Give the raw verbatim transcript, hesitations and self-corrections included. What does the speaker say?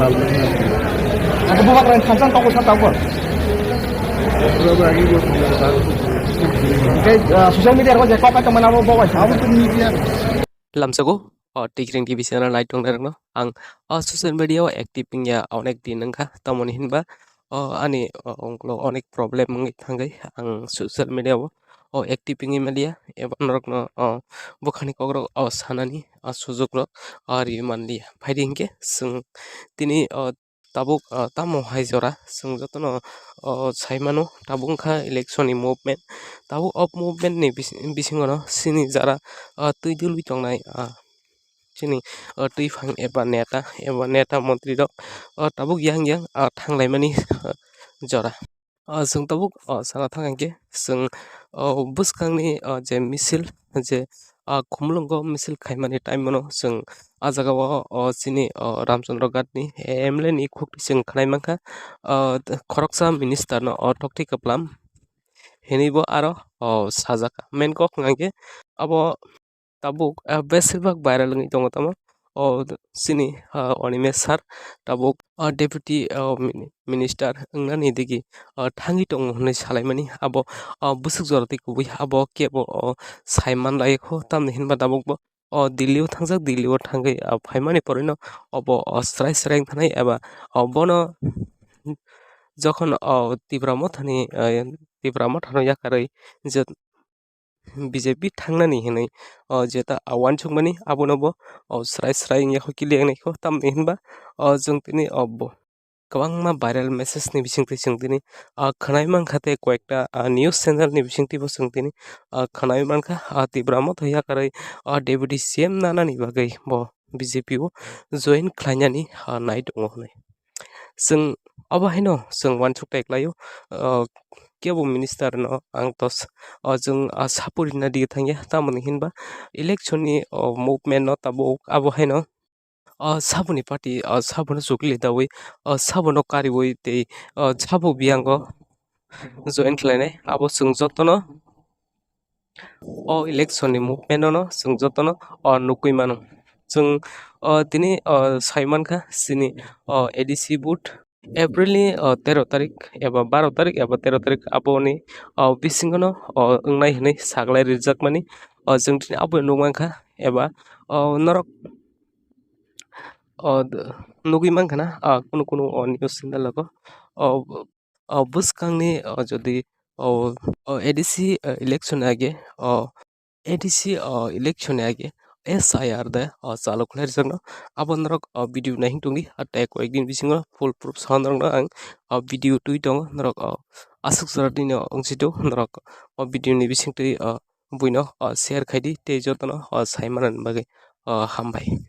Ako bubagrani thansa tongwi sa tabuk. Tei, ah, social media ro je kok kaitor mana bo bo kaisa. Abo to media. Lamsago, o Tikring T V channel nai tongnai rokno ang, o social media o active wngya onek din wngkha, tamoni hinba, o ani, o, ungklo onek problem wngwi thangwi ang social media o, o active wngwi manliya, eba norokno, o bwkhani kokrok, o sanani, o sujukrok, o riwi manliya. Phaidi hinkhe chwng tini, o tabuk, ah, tamo hai jora chwng jotono, oh, sai mano, tabuk wngkha election ni movement. Tabuk o movement ni bis-, bisingo no chini jara, ah, twi dulwi tongnai, ah, chini, ah, twi phang eba neta, eba neta montri rok, ah, tabuk yang yang, ah, thang laimani, ah, jora. Ah, chwng tabuk, ah, sana thang hinkhe chwng, oh, bwskangni, ah, je misil, je, ah, Khumulwngo misil khaimani time-o no chwng ah jaga o, o chini, o Ramchandra Ghat ni M L A ni khukti chwng khwnai mankha, o khoroksa minister no o tokti kwplam hinwi bo aro, o sajak. Main kok hwnkha khe abo tabuk, ah, besibak viral wngwi tongo tamo o chini, ah, Animesh sir tabuk, ah, deputy, ah, mini-, minister wngnani digi, ah, thangwi tongo hwnwi salaimani abo, ah, bwswk jora twi kubui abo kebo, o sai manlai kho tamni hinba tabuk bo o Delhi o thangjak, Delhi o thangwi, ah, phaimani porino obo, o, srai srai wngthanai eba, o, bono jokhon, o, Tipra Mothani, o, Tipra Mothano yakarwi je B J P thangnani hinwi, o, jeta, o, uansukmani abono bo, o, srai srai wngya kho, clear wngnai kho, tamni hinba, o, chwng tini, o, bo. Kwbangma viral message ni bisingtwi chwng tini, ah, khwnai mankha tei koyekta, ah, news channel ni bisingtwi bo chwng tini, ah, khwnai mankha, ah, Tipra Motha yakarwi, ah, Deputy C M nanani bagwi bo B J P o join khlainani, ah, nai tongo hwnwi. Chwng abo haino chwng uansuk tai klaio, ah, kebo minister no ang tos, ah, chwng, ah, support rina dige thangya, tamoni hinba election ni, oh, movement no tabuk abo haino o saboni party, o saboni chukli dawi, o sabono kariwi tei, o sabo biyango join khlainai. Abo chwng jotono o election ni movement no chwng jotono, o, nugwi mano. Chwng, o, tini, o, sai mankha chini, o, A D C vote April ni, o, tero tarik eba baro tarik eba tero tarik aboni, o, bisingo no, o, wngnai hinwi saglai rijakmani. O, chwng tini abo nukmankha eba, o, norok o, d-, nugwi mankha na, ah, kunu kunu o news channel o, o, o, bwskangni, o, jodi, o, o, A D C, o, election age, o, A D C, o, election age, S I R de, o, chalu khlai rijak no. Abo norok, o, video naihing tongdi, ah, tei koyek din bisingo full proof sound rok no ang, o, video twi tongo, norok, o, aswk jora dino wngsi do, norok, o, video ni bisingtwi, o, buino, o, share khaidi, tei jotono, o, sai manani bagwi, o, hambai.